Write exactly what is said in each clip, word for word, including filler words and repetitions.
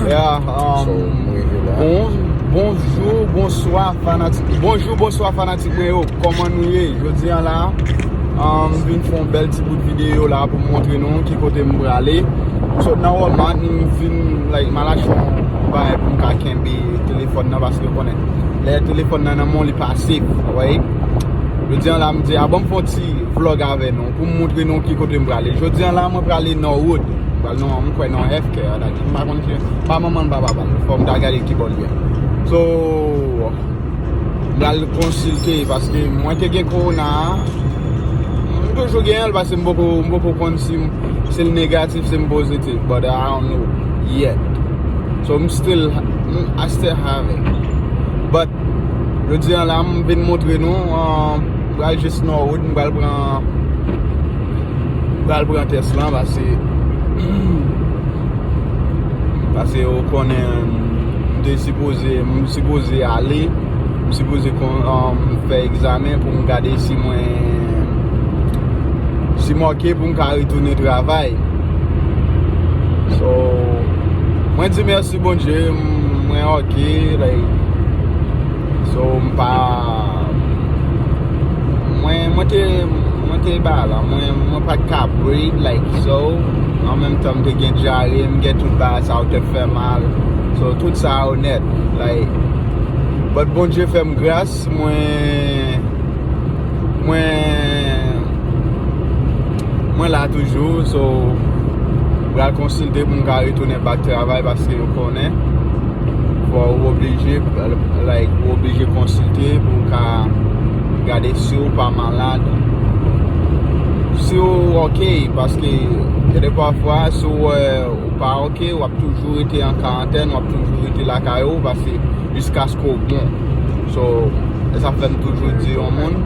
Yeah, um, bon, bonjou, bonswa fanatik. Bonjou, bonswa fanatik mwen yo. Kòman nou ye? Jodi an la, um, m vin fè yon bèl ti bout videyo la pou m montre nou ki kote m prale. M sot nan Walmart, m vin, like, m al achte yon bagay pou m ka kenbe telefòn nan, paske w konnen, lè telefòn nan nan men w, li pa safe, right? Jodi an la, m di, a, ban m fè yon ti vlog avè nou pou m montre nou ki kote m prale. Jodi an la, mwen prale Norwood. M pral nan, m kwè nan Health Care la, m pa konn si, pa manman l, pa papa l. Fò m ta gade ki bò l ye. So, m pral konsilte paske mwen te gen kowona a. M toujou gen l paske m poko, m poko konn si m, si l negatif, si m pozitif. But I don't know yet. So, m still, m, I still have it. But, jodi an la, m vin montre nou, uh, m pral jis Norwood, m pral pran, m pral pran tès lan, paske, paske ou konnen, m te sipoze, m sipoze ale, m sipoze kon, um, fè egzamen pou m gade si mwen, si m oke pou m ka retounen travay. So, mwen di mèsi Bondye, m, mwen oke, like, so, m pa, mwen, mwen te, mwen te ba la, mwen, mwen pa t ka breathe, like, so, an menm tan m te gen dyare, m gen tout bagay sa yo, tèt fè mal, so, tout sa yo nèt, like, but Bondye fè m gras, mwen, mwen, mwen la toujou, so, m pral konsilte pou m ka retounen back travay paske ou konnen, fò ou oblije, like, ou oblije konsilte pou w ka gade si w pa malad, si w oke, paske gen de pafwa, si w wè ou pa oke, w ap toujou rete an karantèn, w ap toujou rete lakay ou, paske jiskaske w bon. So, e sa fè m toujou di yon moun,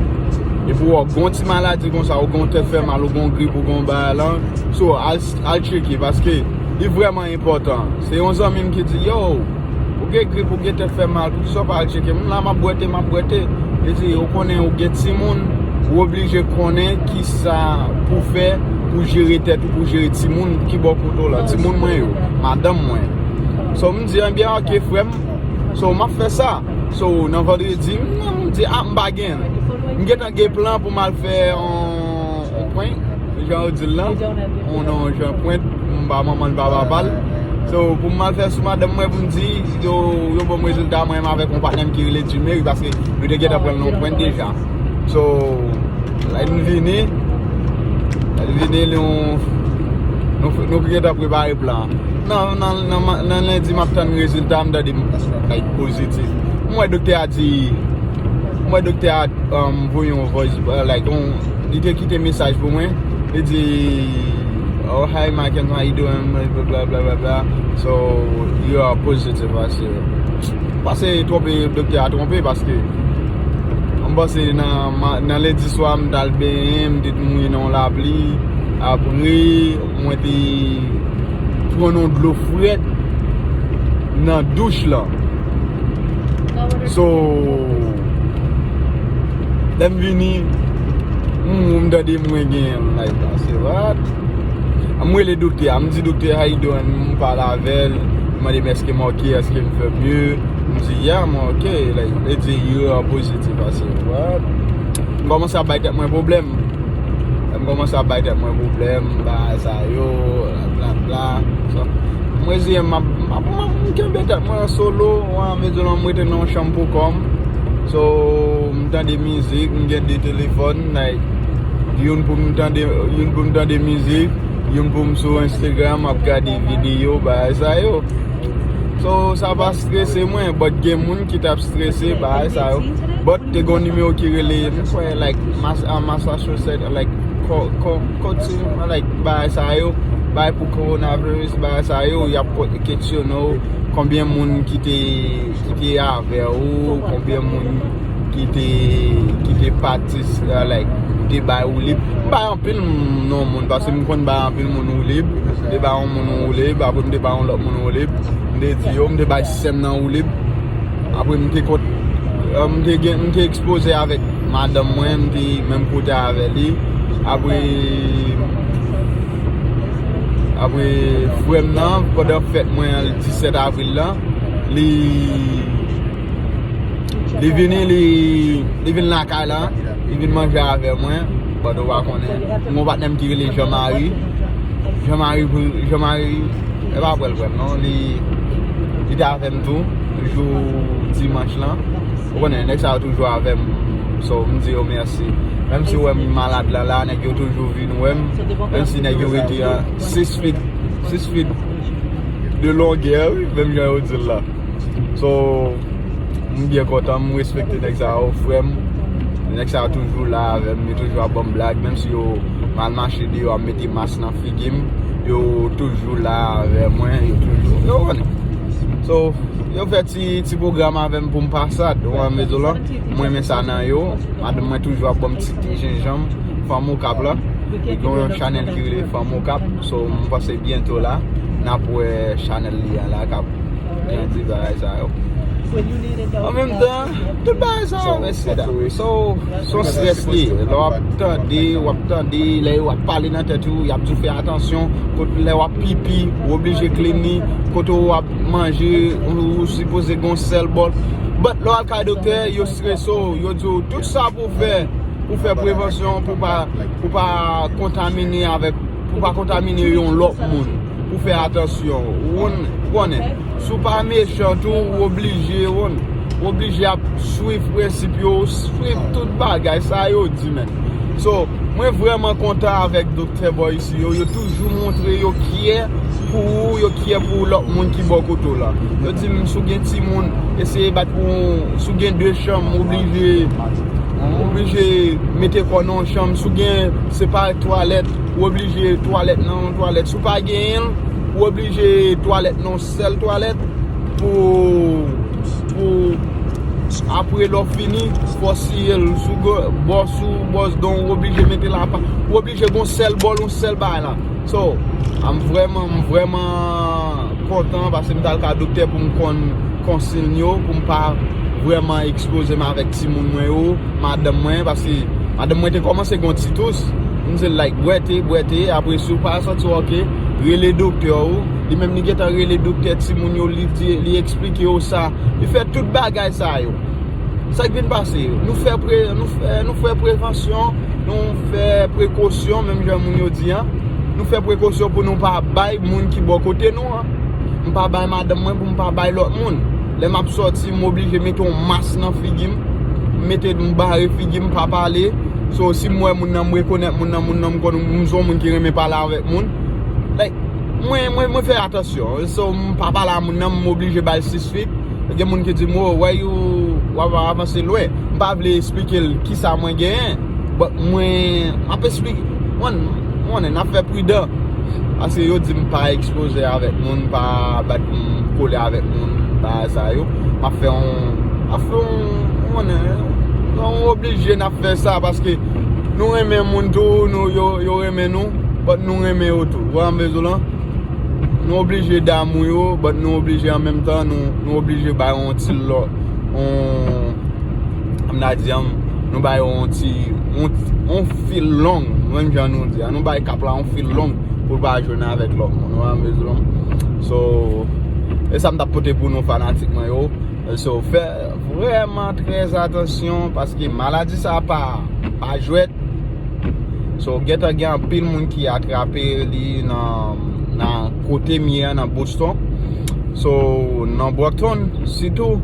epi w gon ti maladi konsa, ou gon tèt fè mal, ou gon grip, ou gon bagay lan, so, al, al tcheke, paske li vrèman enpòtan. Se yon zanmi m ki di, yo, ou gen grip, ou gen tèt fè mal, poukisa w pa al tcheke? M la, m ap bwete, m ap bwete. Li di, ou konnen, ou gen timoun, ou oblije konnen kisa pou fè pou jere tèt ou, pou jere timoun ki bò kote w la. Timoun mwen yo, madanm mwen. So, m di, ebyen, oke, frè m. So, m ap fè sa. So, nan vandredi, m, m di, a, m pa gen. M gentan gen plan pou m al fè yon, yon prank. Jan yo di l lan, yon non, jan pwent, m pa manman l, pa papa l. So, pou m al fè sou madanm mwen, pou m di, yo, yo ban m rezilta mwen menm avèk yon patnè m ki rele Jimmy, paske nou te gentan pran l nan yon pwent deja. So, lè n vini, lè n vini, nou, nou, nou gentan prepare plan. Nan, nan, nan, nan lendi, m ap tann rezilta, m tande m, like, pozitif. M wè doktè a di, m wè doktè a, um, voye yon voice, uh, like, yon, li te kite mesaj pou mwen. Li di, "Oh, hi, Mike, how you doing?" Bla, bla, bla, bla, bla. So, you are positive, I said. Pase twonpe, doktè a twonpe, paske m panse nan, ma-, nan lendi swa, m t al benyen, m te mouye nan yon lapli. Apre, mwen te pran yon dlo frèt nan douch lan. So, lè m vini, m, m tande mwen gen, like, se what? M rele doktè a, m di, "Doktè, how you doing?" M pale avè l, m mande m èske m oke, èske m fè mye. M di, "Yeah, m oke." Like, li di, "You are positive." I said, "What?" M kòmanse ap bay tèt mwen pwoblèm. M kòmanse ap bay tèt mwen pwoblèm, bagay sa yo, bla, bla, bla. So, m reziyen m, m ap, m ap, m ap, m kenbe tèt mwen solo, wan, m di w, m rete nan yon chanm pou kò m. So, m tande mizik, m gen de telefòn, like, youn pou m tande, youn pou m tande mizik, youn pou m sou Instagram, ap gade videyo, bagay sa yo. So, sa pa strese mwen, but gen moun ki t ap strese, bagay sa yo. But te gon nimewo ki rele, m kwè, like, Mas-, a Massachusetts, like, ko-, ko-, kòti, like, bagay sa yo, bagay pou coronavirus, bagay sa yo, y ap ko-, kesyone w, konbyen moun ki te, ki te avè w, konbyen moun ki te, ki te patis-, like, te bay woulib. M bay anpil non moun, paske m konn bay anpil moun woulib. M te bay yon moun woulib, apre m te bay yon lòt moun woulib. M te di yo, m te bay sè m nan woulib. Apre m te kot, euh, m te gen, m te ekspoze avèk madanm mwen, m te menm kote avè li. Apre, Apre frè m nan, pandan fèt mwen an, disèt avril lan, li, li vini, li, li vin lakay la, li vin manje avè mwen, pandan w pa konnen. Mwen gon patnè m ki rele Jean Marie. Jean Marie, Jean Marie, e pa pwèl frè m non, li, li te avè m tou, jou dimanch lan. Ou konnen, nèg sa yo toujou avè m. So, m di yo mèsi. Menm si w wè m malad la, la, nèg yo toujou vin wè m. Menm si nèg yo rete an sis feet, sis feet de longè, wi, menm jan yo di l la. So, m byen kontan, m respekte nèg sa yo, frè m. Nèg sa yo toujou la avè m, yo toujou ap ban m blag, menm si yo mal mache deyò, ap mete mas nan figi m, yo toujou la avè mwen, yo toujou, yo konnen. So, yo fè ti, ti pwogram avè m pou m pa sad, ou wè, m di w la, mwen renmen sa nan yo. Madanm mwen toujou ap ban m ti te jenjanm, Fanm Okap la. Li gen yon chanèl ki rele Fanm Okap, so m panse byento la, n ap wè chanèl li a la k ap grandi bagay sa yo. An menm tan, tout bagay sa yo, mèsi dam. So, se yon strès li ye. Lè w ap tande, w ap tande, lè yo ap pale nan tèt ou, y ap di w fè atansyon, kote lè w ap pipi, ou oblije clean li, kote w ap manje, ou, ou sipoze gon sèl bòl. But lè w al kay doktè, yo strese w, yo di w tout sa pou w fè, pou fè prevansyon, pou pa, pou pa kontamine avèk, pou pa kontamine yon lòt moun, pou fè atansyon. Ou konnen, si w pa mechan tou, ou oblije, ou oblije ap swiv prensip yo, swiv tout bagay sa yo di, men. So, mwen vrèman kontan avèk Doktè Boy isi yo, yo toujou montre yo kyè pou ou, yo kyè pou lòt moun ki bò kote w la. Yo di m, si w gen timoun, eseye bat pou, si w gen de chanm, oblije, oblije mete kò nan yon chanm. Si w gen, se pa twalèt, ou oblije twalèt nan yon twalèt. Si w pa genyen l, ou oblije twalèt nan yon sèl twalèt pou, pou apre lè w fini, fò w siye l sou gò, bò sou, bò don, ou oblije mete l apa, ou oblije gon sèl bòl, yon sèl bagay la. So, m vrèman, m vrèman kontan paske m t al ka doktè pou m konn konsiy yo, pou m pa vrèman ekspoze m avèk timoun mwen yo, madanm mwen, paske madanm mwen te kòmanse gon ti tous. M di l, like, bwè te, bwè te, apre si w pa santi w oke, rele doktè w. Li menm li gentan rele doktè timoun yo, li di, li eksplike yo sa. Li fè tout bagay sa yo. Sa k vin pase? Nou fè pre, nou fè, nou fè prevansyon, nou fè prekosyon, menm jan moun yo di an. Nou fè prekosyon pou nou pa bay moun ki bò kote nou an. M pa bay madanm mwen pou m pa bay lòt moun. Lè m ap sòti, m oblije mete yon mas nan figi m. M mete, m bare figi m, pa pale. So, si m wè moun nan, m rekonèt moun nan, moun nan, m konn m se yon moun ki renmen pale avèk moun. Like, mwen, mwen, mwen fè atansyon. So, m pa pale a moun nan, m oblije ba l sis feet. Gen moun ki di m, "Oh, why you, w ap avanse lwen." M pa vle eksplike l kisa mwen genyen, but mwen, m ap eksplike. Mwen, mwen, n ap fè pridan. Paske yo di m pa ekspoze avèk moun, pa bat m kole avèk moun, bagay sa yo. M ap fè yon, m ap fè yon, mwen, nou oblije n ap fè sa, paske nou renmen moun tou, nou, yo, yo renmen nou, but nou renmen yo tou. Ou wè m bezwen lan? Nou oblije damou yo, but nou oblije an menm tan, nou, nou oblije bay yon ti lò, yon, m ta di, an, nou bay yon ti, yon, yon fil long, menm jan nou di a, nou bay kap la yon fil long pou l pa jwenn avèk lòt moun, ou wè m bezwen lan. So, e sa m t ap pote pou nou fanatik mwen yo. So, fè vrèman trè atansyon paske maladi sa pa, pa jwèt. So, gentan gen anpil moun ki atrape li nan, nan kote m ye an, nan Boston. So, nan Brockton, sitou,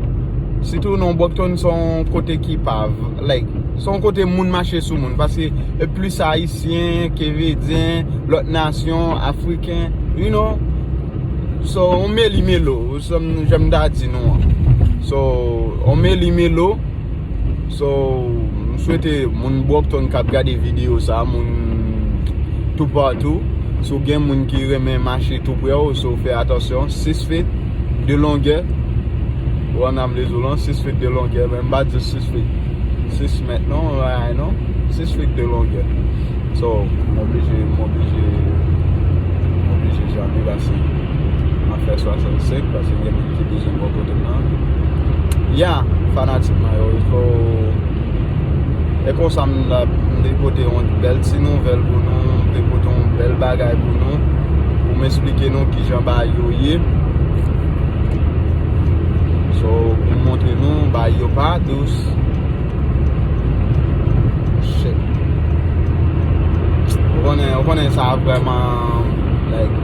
sitou nan Brockton, se yon kote ki pa, like, se yon kote moun mache sou moun, paske e plis Ayisyen, Kevedyen, lòt nasyon, Afriken, you know. So, yon meli melo, jan m ta di nou an. So, yon meli melo. So, m swete moun Brockton k ap gade videyo sa, moun toupatou, si w gen moun ki renmen mache tou prè w, so fè atansyon, sis feet de longè, ou wè m vle di w lan, sis feet de longè, men m pa di sis feet, sis mèt non, ay non, sis feet de longè. So, m oblije, m oblije, m oblije janbe paske m ap fè swasannsenk, paske gen moun ki bezwen bò kote m nan. Ya, fanatik mwen yo, so, e konsa m la, m te pote yon bèl ti nouvèl pou nou, m te pote yon bèl bagay pou nou, pou Mwen eksplike nou kijan bagay yo ye. So, pou m montre nou, bagay yo pa dous. Shit. Ou konnen, ou konnen sa vrèman, like,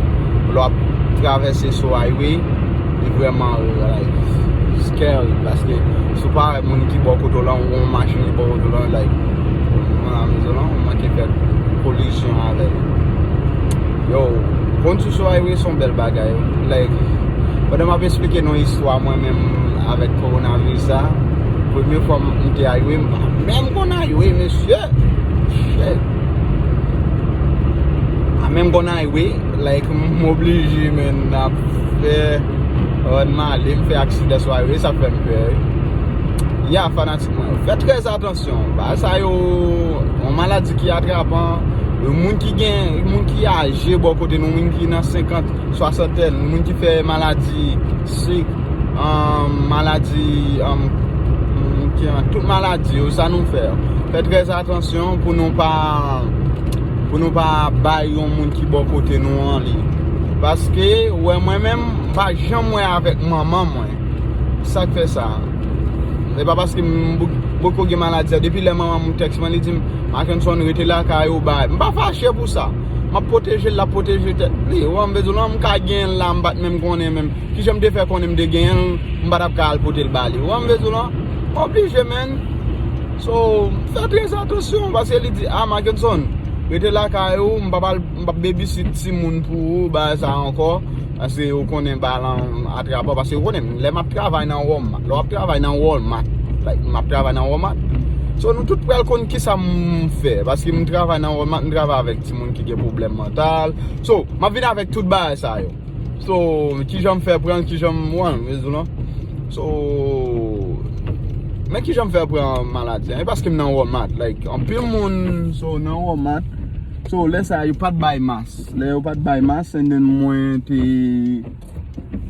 lè w ap travèse sou highway, li vrèman, like, scary, paske si w pa wè moun ki bò kote w lan, ou yon machin ki bò kote w lan, like, ou nan mezon lan, ou manke fè kolizyon avè l. Yo, kondui sou highway se yon bèl bagay. Like, pandan m ap eksplike nou istwa mwen menm avèk kowonaviris sa, premye fwa m monte highway, m pa menm konn highway, mesye. Shit. M pa menm konn highway, like, m oblije, man, ap fè, ann m ale, m fè aksidan sou highway, sa fè m pè, wi. Ya, fanatik mwen, fè trè atansyon. Bagay sa yo, yon maladi ki atrapan, moun ki gen, moun ki aje bò kote nou, moun ki nan senkant, swasantèn, moun ki fè maladi sik, um, maladi, um, ki an, tout maladi yo, sa nou fè. Fè trè atansyon pou nou pa, pou nou pa bay yon moun ki bò kote nou an li. Paske, ou wè, mwen menm, m pa janm wè avèk manman mwen. Sa k fè sa? E pa paske m bou-, poko gen maladi a. Depi lè manman m tèks mwen, li di m, "Mackenson, rete lakay ou, bay." M pa fache pou sa. M ap pwoteje l, l ap pwoteje tèt li. Ou wè, m bezwen lan, m ka genyen l la, m pa t menm konnen menm. Kijan m te fè konnen m te genyen l, m pa t ap ka al pote l ba li. Ou wè, m bezwen lan, m oblije, man. So, fè trè atansyon, paske li di, "Ah, Mackenson, rete lakay ou, m p ap al, m p ap babysit timoun pou ou, bagay sa ankò." Paske ou konnen bagay lan atrapan, paske ou konnen lè m ap travay nan Walmart, lè w ap travay nan Walmart, like, m ap travay nan Walmart. So, nou tout pral konn kisa m fè, paske m travay nan Walmart, m travay avèk timoun ki gen pwoblèm mantal. So, m ap vin avèk tout bagay sa yo. So, kijan m fè pran l, kijan m, w wè, mezon lan. So, men kijan m fè pran maladi an? E paske m nan Walmart, like, anpil moun, so, nan Walmart. So, lè sa, yo pa t bay mas. Lè yo pa t bay mas, and then mwen te,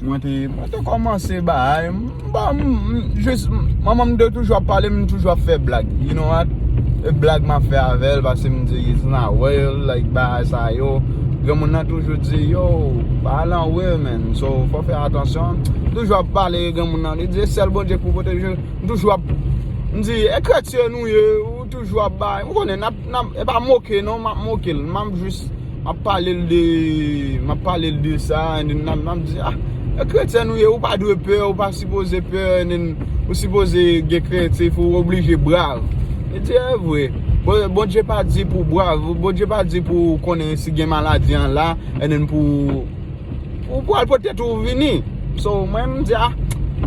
mwen te, mwen te kòmanse bay, m, bon, m, m, jis, m, manman m te toujou ap pale, m toujou ap fè blag. You know what? E blag m ap fè avè l, paske m di, "It's not real," like, bagay sa yo. Granmoun nan toujou di, "Yo, pa al an real, man. So, fò fè atansyon." M toujou ap pale granmoun nan, li di, "E sèl Bondye k pou pwoteje." M toujou ap, m di, "E kretyen nou ye, ou toujou ap bay." M konnen, n ap, n ap, e pa moke, non, m ap moke l. M ap jis, m ap pale l de, m ap pale l de sa, and then n ap, n ap di, "Ah, e kretyen nou ye, ou pa dwe pè, ou pa sipoze pè, and then ou sipoze gen krentif, ou oblije brav." Li di, "E vre. Bon, Bondye pa di pou brav, Bondye pa di pou konnen si gen maladi an la, and then pou, pou, pou al pote tèt ou vini." So, mwen, m di, "Ah,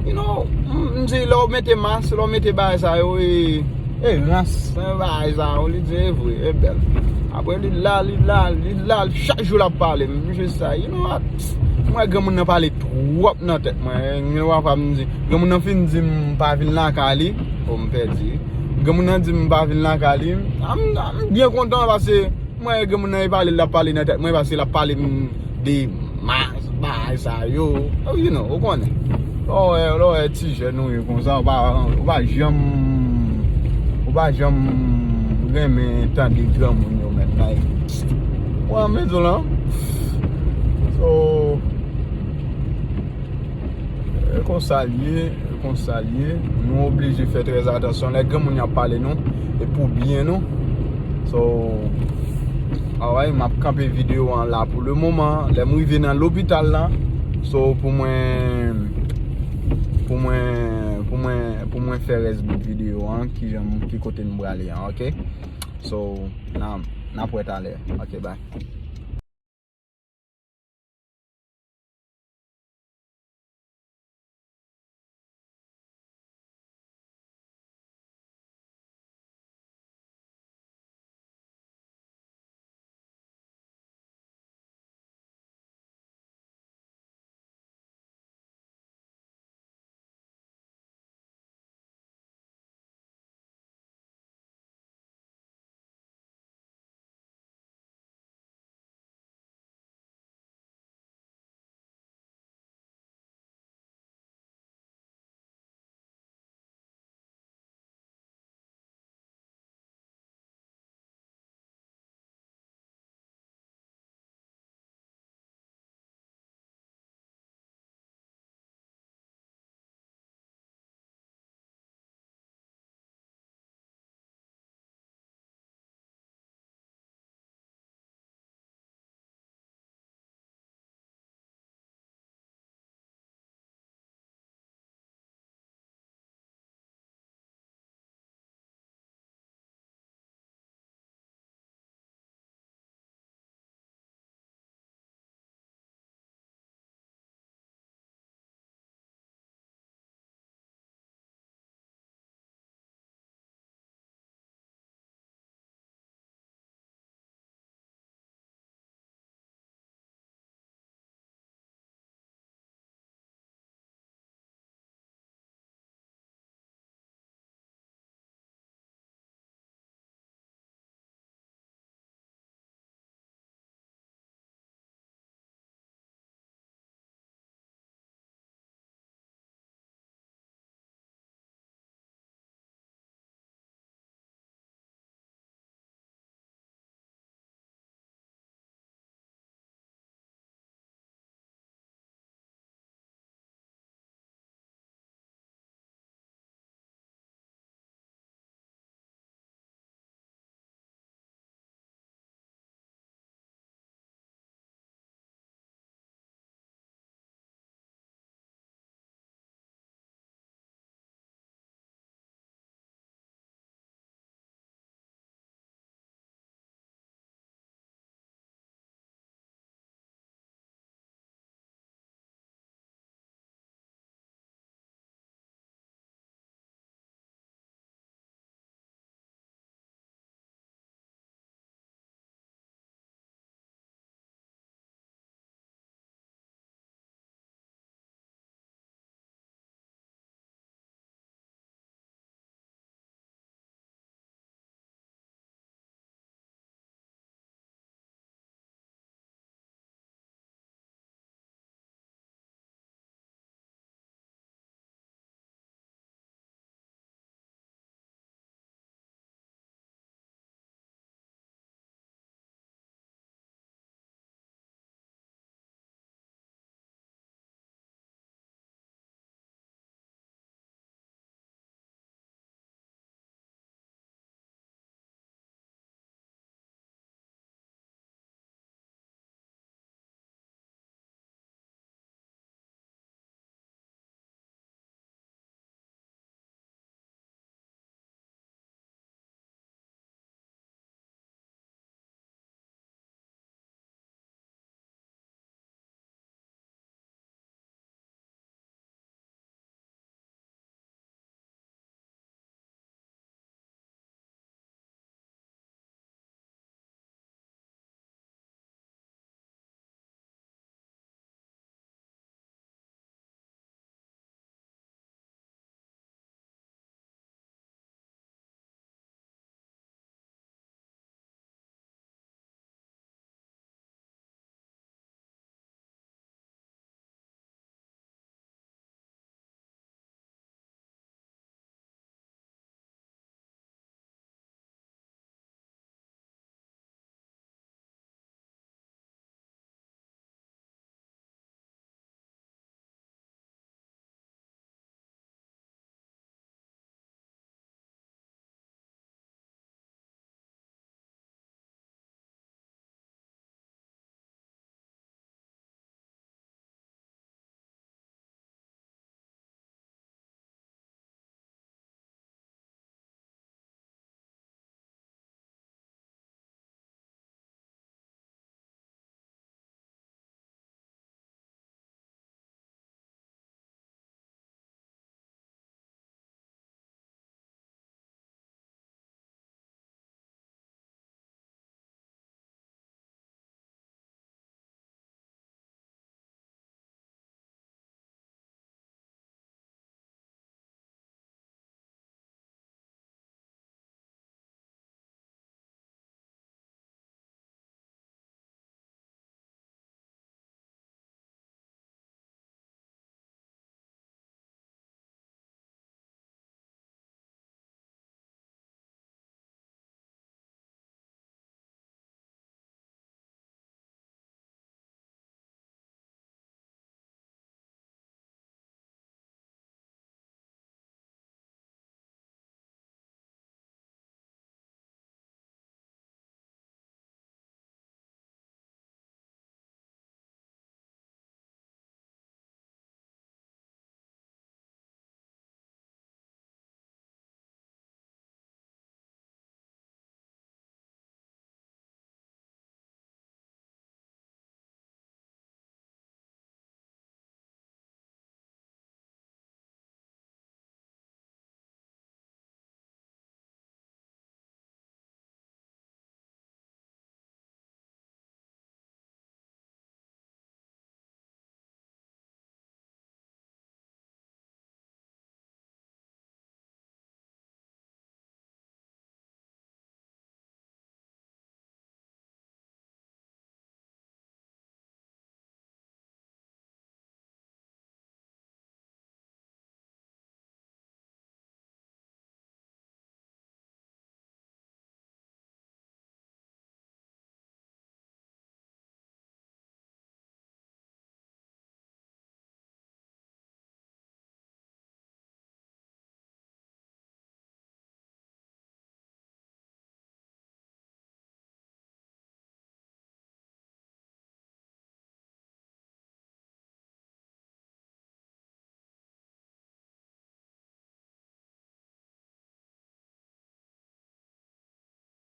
you know," m, m di, "Lè w mete mas, lè w mete bagay sa yo, e, e rans, e bagay sa yo," li di, "E vre, e bèl." Apre, li la, li la, li la, chak jou l ap pale, m jis sa, you know what? Mwen, granmoun nan pale twòp nan tèt mwen. Gen yon pafwa m di, granmoun nan fin di m pa vin lakay li. O, m pèdi. Granmoun nan di m pa vin lakay li. M, m byen kontan paske mwen, granmoun nan, e pale l ap pale nan tèt mwen, paske l ap pale m de mas, bagay sa yo. Oh, you know, ou konnen. Lè w wè, lè w wè ti jèn ou ye konsa, ou pa, ou pa janm, ou pa janm renmen tande granmoun yo, men, like, ou wè, mezon lan. So, e konsa l ye, e konsa l ye. Nou oblije fè trè atansyon lè granmoun yo ap pale nou, e pou byen nou. So, alright, m ap kanpe videyo an la pou le moman. Lè m rive nan lopital la, so, pou mwen, pou mwen, pou mwen, pou mwen fè rès bout videyo an, kijan m, ki kote m prale an, ok? So, n a, n ap wè talè. Ok, bye.